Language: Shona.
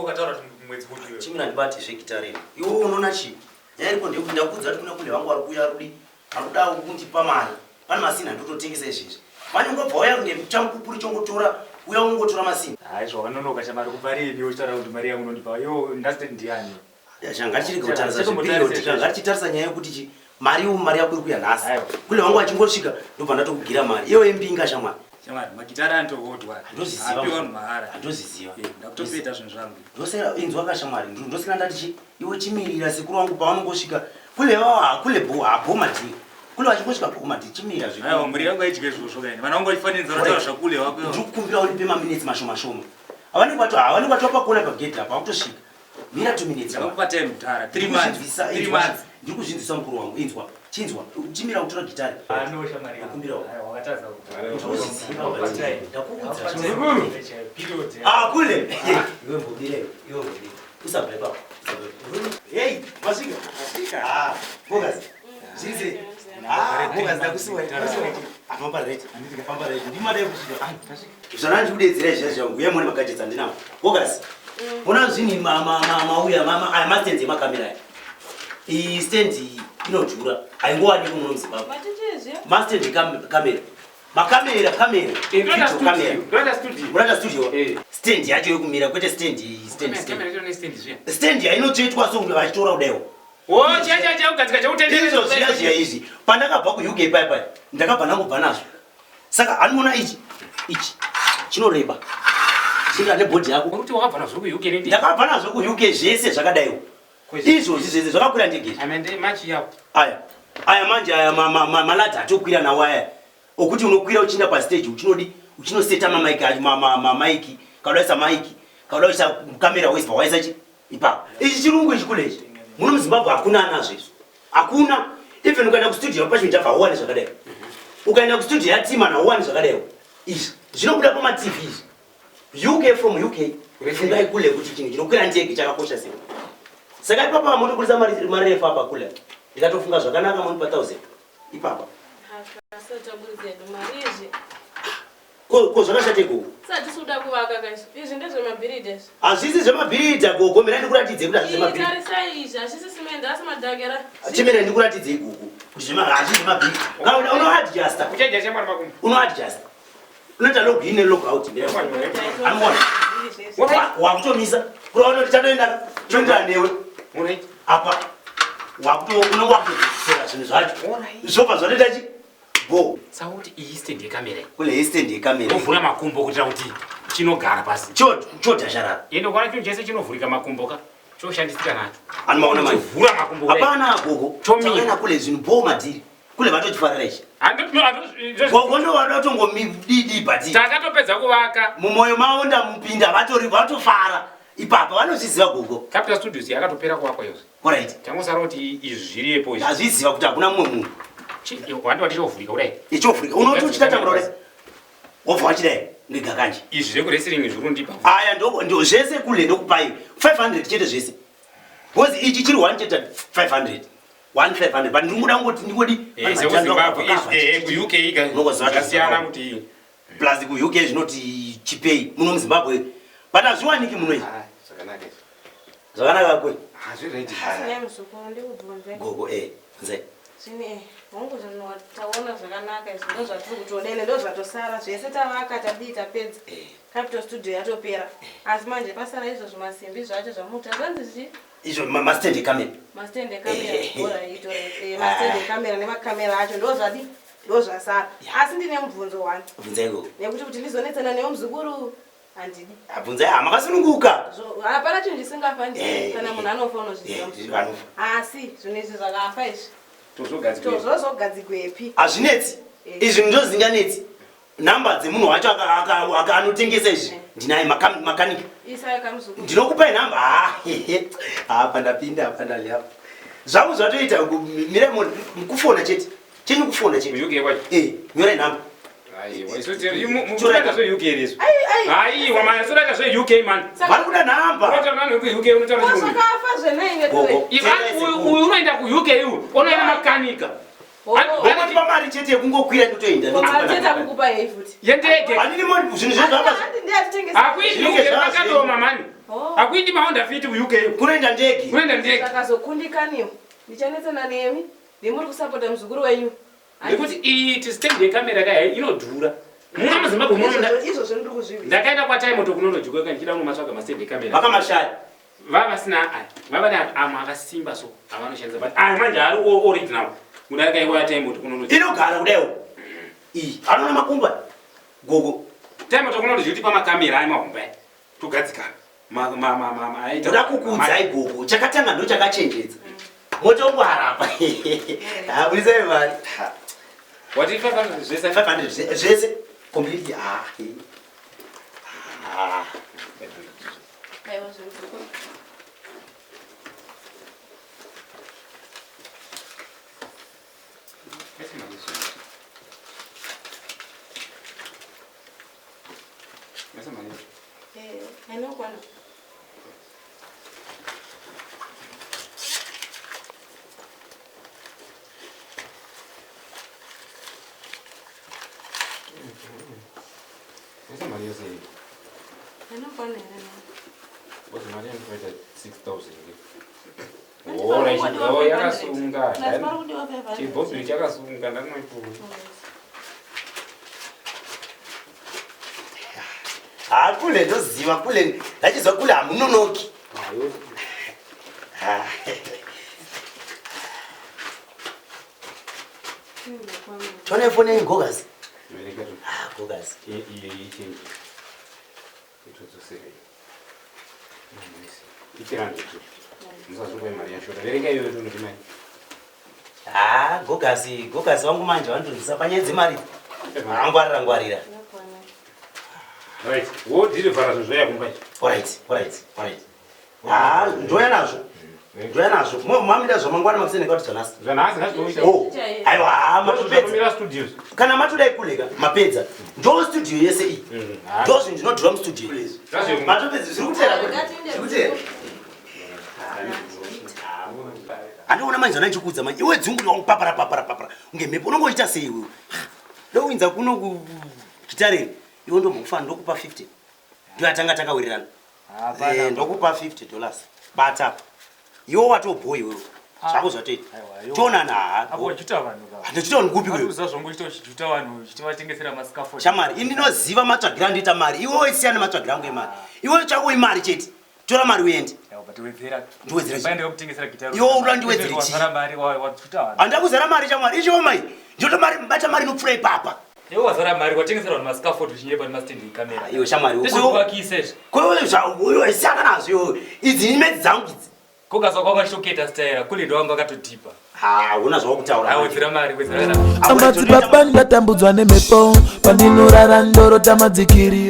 wakataura kuti mwedzi upi iwewe? Chimira ndibate zvegitare iri. Iwe unoona chii? Nyaya iripo ndeyekuti ndakuudza kuti kuna kule vangu vari kuuya rudi vari kuda kundipa mari. Pane masini andototengesa izvezvi. Manje ungobva wauya kunge chamupupuri chongotora uya ungotora masini. Hayi zvawanonoka shamari kubva rini uchitaura kuti mari yangu unondipa yo ndasiti ndiani? Ngatichirege kutarisa zveperiod ka ngatichitarisa nyaya yekuti chi mari iwo mari yako iri kuya nhasi. Kule vangu vachingosvika ndobva ndatokugira mari. Iyo yembinga shamwari. Shamwari magitara anotohodwa. Ndozviziva. Apiwa vanhu mahara. Ndozviziva. Eh, ndakutopeta zvinhu zvangu. Ndosera inzwa ka shamwari. Ndosera ndati chi iwe chimirira sekuru wangu pavanongosvika. Kule vava kule bho habho madhiri. Kule vachingosvika bho madhiri chimirira zvinhu. Aiwa mhuri yangu haidye izvozvo kaini. Vana vangu vachifanira nzara zvakule wako. Ndikukumbira unipe maminutes mashoma shoma. Havanenge vato havanenge vato pakona pagedhi apa vakutosvika. Mira 2 minutes. Ndakakupa time mudhara. 3 months. 3 months. Ndiri kuzvinzwisa mukuru wangu. Inzwa. Chinzwa. Chimira kutora gitare. Ah no shamari. Ndakumbira. Wakatadza Ndozviziva. Ndakuudza. Ah kule. Iwe mbobira iwe. Iwe mbobira. Usabva ipapo. Hey, masvika. Masvika. Ah, focus. Zviri sei? Ah, focus ndakusuwa. Ndakusuwa. Ah, famba right. Famba right. Ndimada kusvika. Ah, tasvika. Zvanandikudedzera izvi zvangu uye muone magadgets andinawo. Focus. Ona zvinhu mauya aya mastands emakamera aya. Iyi stand iyi inodhura. Haingowaniki muno muZimbabwe. Mastand kamera. Makamera kamera. Video camera. Murata studio. Eh. Stand yacho yekumira kwete stand iyi stand stand. Stand yainotsvetwa so kunge vachitora kudaiwo. Izvo zviya zviya izvi. Pandakabva kuUK paya paya ndakabva ndangobva nazvo. Saka anoona ichi ichi chinoreba chinoenda nebhodhi yako. Uruti wakabva nazvo kuUK ne Ndakabva nazvo kuUK zvese zvakadaiwo. Izvozvi zvese zvakakwira ndege izvi. Amende machi yawo. Aya aya manje aya maladha atokwira nawo aya okuti unokwira uchienda pastage uchinodi uchinoseta mamaiki acho mamaiki kauda kuisa maiki kauda kuisa kamera waisibva waisa chi ipapo ichi chirungu ichi kule ichi muno muzimbabwe hakuna anazvo izvi hakuna even ukaenda kustudio yaPassion Java hauwani zvakadai ukaenda kustudio yaTiman hauwani zvakadaiwo izvi zvinobuda pamatv izvi uk from uk fungai kule kuti chinhu chinokwira ndege chakakosha sei saka ipapa motobudisa mari refu apa kule ndikatofunga zvakanaka monipa 1000 ipapa Ko zvakashata gogo? Sati suda kuvaka ka izvi. Izvi ndezvemabhiridha izvi. Hazvisi zvemabhiridha gogo, mira ndikuratidze kuti hazvisi zvemabhiridha. Tarisai izvi, hazvisi simende asi madhakera. Chimira ndikuratidze gogo kuti zvema hazvisi zvemabhiridha. Kana uno adjuster. Uchaja chemwana makumbo. Uno adjuster. Unoita log in ne log out. Anoona. Wakutomisa. Kuona kuti chatoenda choenda newe. Apa wakuto unonga wakutodzosera zvinhu zvacho. Zvobva zvatoita chi Bo. Sauti iyi stand yekamera. Kule iyi stand yekamera. Ovhura makumbo kuitira kuti chinogara pasi. Cho cho dasharara. Yendo kwana chinhu chese chinovhurika makumbo ka. Choshandisika nacho. Anomaona manje. Vhura makumbo. Hapana gogo. Chomira. Kule zvinhu bo madhiri. Kule vatochifarira ichi. Gogo ndo vadatongomididi but. Takatopedza kuvaka. Mumoyo mavo ndamupinda vatori vatofara. Ipapa vanozviziva gogo. Capital Studios yakatopera kuvakwa yose. Alright. Tangosara kuti izvi zviripo izvi. Azviziva kuti hakuna mumwe munhu. Wandi wati chovhurika kudai. Ichovhurika. Unoti uchitatambura kudai. Wobva wachidai ndega kanje. Izvi zvekuwrestling zviri kundipa. Aya ndo ndo zvese kule ndokupai 500 chete zvese. Because ichi chiri 1 chete 500. 1500 but ndiri kuda kungoti ndingodi. Eh, sekuZimbabwe izvi eh ku UK ika. Zvasiyana kuti plus ku UK zvinoti chipei muno muZimbabwe but hazviwaniki muno izvi. Ah, zvakanaka izvi. Zvakanaka kwe. Hazviready. Nei muzukuru ndikubvunze. Gogo eh nze. Zvine eh, hongu zvinhu taona zvakanaka izvi ndozvatiri kutoda ende ndozvatosara zvese tavaka tadii tapedza. Eh. Capital studio yatopera. Asi manje pasara izvo zvimasimbi zvacho zvamuta zvanzi zvichi Izvo mastand ekamera. Mastand ekamera. Bora ito eh, mastand ekamera nemakamera acho ndozvadi ndozvasara. Asi ndine mubvunzo one. Bvunzai gogo. Nekuti kuti ndizonetsana newe muzukuru handidi. Abvunzai ah, makasununguka. Hapana chinhu chisingafa ndi Eh, kana munhu anofa unozviziva. Eh, muzukuru. anofa. Asi zvinhu izvi zvakafa izvi. Tozogadzigwa. Tozozogadzigwepi? Hazvinetsi. Eh. Izvi ndozinganetsi. Nhamba dzemunhu wacho anotengesa izvi ndinaye makanika. Isai kamuzukuru. Ndinokupai nhamba. Ah, hehe. Apa ndapinda apa ndali apa. Zvangu zvatoita mira kufona chete. Chenyu kufona chete. UK kwacho. Eh, nyorai nhamba. Aiwa, isu tiri munoita zve UK here isu. Aiwa man, isu toita zve UK man. Vari kuda nhamba. Unotaura vanhu veku UK unotaura chirungu. Zvakafa zvenai Gogo. Uyu unoenda ku UK uyu, unoenda makanika. Vokuti mari chete yekungokwira ndotoenda. Machete akukupa yei futi? Yendege. Hanini mo zvinhu zvezvo apa. Handi ndiye atitengesa. Hakuiti UK pakatooma mani. Oh. Hakuindi maHonda Fit kuUK. Kunoenda ndege. Kunoenda ndege. Takazokundikaniwo. Ndichanetsana nemi. Ndimuri kusapota muzukuru wenyu. Nekuti iyi stand yekamera kai inodhura. Muno muZimbabwe muno Izvozvo ndiri kuzvivi. Ndakaenda kwaTime Technology kweka ndichida kunomatsvaga mastand ekamera. Vakamashaya. Vava vasina aya. Vava ne amwe akasimba so avanoshandisa but aya manje ari original. Kudarika iwo yaTime Technology. Inogara kudaiwo. Iyi anoona makumba. Gogo. Time Technology kuti pamakamera aya mahombe aya. Togadzikana. Ndoda kukuudzai gogo, chakatanga ndo chakachenjedza. Motongwara apa. Ha, burisai mari. Wati 500 zvese? 500 zvese completely. Ah. Ah. Aiwa zviri. Eh, inokwana. Inokwana here? Yakasunga chibhobhiri chakasunga ndanoipuwa. Ha, kule ndoziva kule ndachizwa kule hamunonoki. Ha. Tone foni yenyu gogazi. Ah, gogazi. Ah, gogazi, gogazi wangu manje vanondonzisa panyaya dzemari. Angwarira ngwarira. Right, wodhirivhara zvinhu zvoya kumba ichi. Alright, alright, alright. Ah, ndoya nazvo. Ndoya nazvo. Mamida zvamangwana makuseni kuti zvanasi. Zvanasi ngazvitoita. Oh, aiwa, ah, matopedza. Mira studios. Kana matodai kuleka, mapedza. Ndo studio yese iyi. Ndo zvinhu zvinodhura mustudio. Ngazve- Matopedza zviri kutera. Zviri kutera. Handiona manje zvana ndichikuudza manje. Iwe dzungu wangu papara papara papara. Unge mhepo unongoita sei iwewe? Ndowinza kuno kugitare. Iwe ndombokufa ndokupa 50. Ndiyo yatanga takawirirana. Eh, ndokupa $50. Bata. Iwe watobho iwewe. Zvako zvatoita. Tonana ha. Apo uchiita vanhu ka. Handichita vanhu kupi Ari iwewe? kuziva zvangu uchiita uchijuta vanhu uchitivatengesera mascaffold. Shamari, ini ndinoziva matsvagira andiita mari. Iwewe siyana matsvagira angu emari. Iwewe chako imari chete. Tora mari uende. Yawa, but wedzera. Ndiwedzera chii? Paende kutengesera gitare. Iwe unoda ndiwedzere chii? Wazara mari wajuta vanhu. Handina kuzara mari shamwari. Ichiwo mai. Ndinoto mari bata mari inopfuura ipapa. Iwe wazara mari watengesera vanhu mascaffold uchinyepa nemastand ekamera. Iwe shamwari. Ndezvekuvakisa izvi. Kwewe zva siyana nazvo iwewe. Idzi imedzi dzangu idzi. Kokazwa kwanga chitoketa style, kule ndo wanga akatodhipa. Ha, una zvawakutaura. Awedzera mari, wedzera. Amadzibaba ndatambudzwa nemhepo pandinorara ndoro tamadzikirira.